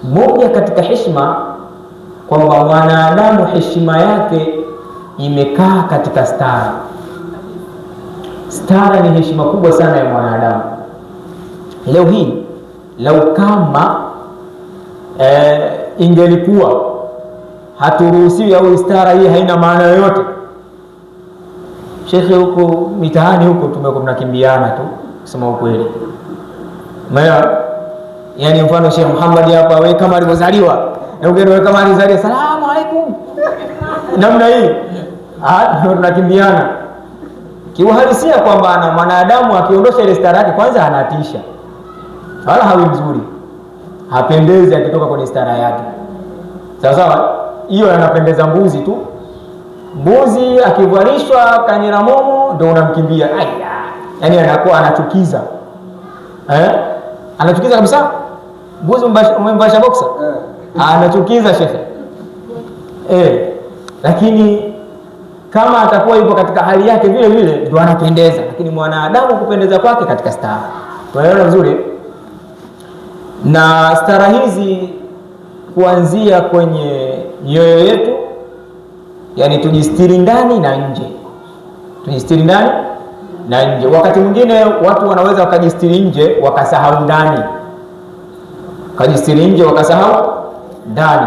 Moja katika heshima kwamba mwanadamu heshima yake imekaa katika stara. Stara ni heshima kubwa sana ya mwanadamu. Leo hii lau kama ingelikuwa haturuhusiwi au stara hii haina maana yoyote, shekhe, huko mitaani huko tumekuwa tunakimbiana tu, kusema ukweli. Maana yani mfano Sheikh Muhammad hapa, wewe kama alivyozaliwa na wewe kama alizaliwa, salamu alaikum, namna hii tunakimbiana kiuhalisia, kwamba na mwanadamu akiondosha ile stara yake kwanza anatisha, wala hawi mzuri, hapendezi akitoka kwenye stara yake. Sawa sawa, hiyo anapendeza mbuzi tu. Mbuzi akivalishwa kanyera momo ndo unamkimbia, aya, yani anakuwa anachukiza, anachukiza kabisa. Mbuzi umemvasha boxer, anachukiza shekhe, Lakini kama atakuwa yupo katika hali yake vile vile ndo anapendeza. Lakini mwanadamu kupendeza kwake katika stara, tunaelewa vizuri. Na stara hizi kuanzia kwenye mioyo yetu, yani tujistiri ndani na nje, tujistiri ndani na nje. Wakati mwingine watu wanaweza wakajistiri nje wakasahau ndani, wakajistiri nje wakasahau ndani.